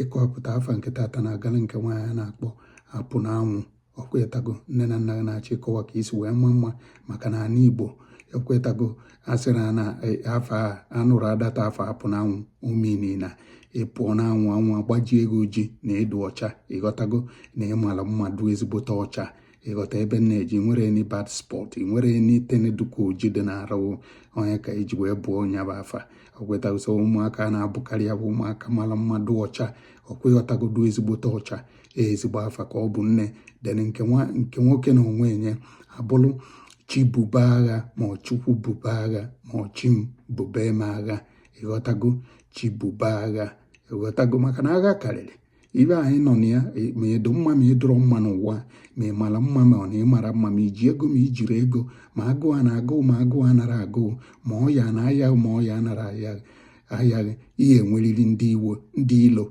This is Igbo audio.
Ịkọwapụta afa nke tata na-agala nke nwaanyị a na-akpọ apụ n'anwụ. Ọkwetago, nne na nna gị na-achọ ịkọwa ka isi wee maa mma, maka na ala Igbo ekwetago asịrị na afa anụrụ adata afa apụ n'anwụ omini na ị pụọ n'anwụ, anwụ agbajie gị oji na ịdụ ọcha. Ịghọtago na ịmara mma dụ ezigbote ọcha. Ịghọta ebe m na-eji nwere any bad spot, nwere anything dịka oji dị n'arụ onye ka eji wee bụọ nya bụ afa. Ọkwetago, so ụmụaka na-abụkarị ya bụ ụmụaka mara mma dụ ọcha. Ọkwa ịghọtago, dụ ezigbote ọcha, ezigbo afa ka ọ bụ nne. Then nke nwoke na onwe nye abụrụ Chibube agha, ma ọ Chukwu bube agha, ma ọ Chim bube m agha. Ịghọtago, Chibube agha. Ịghọtago, maka na agha karịrị ibe anyị nọ na ya. Ma ịdụ mma ma ịdụrọ mma n'ụwa, ma ị mara mma ma ọ na ịmara mma, ma iji ego ma ijiri ego, ma agụụ a na-agụụ ma agụụ anara agụụ, ma ọya na-aya ma ọya anara aya ayaghị, ihe enweriri ndị iwo ndị ilo.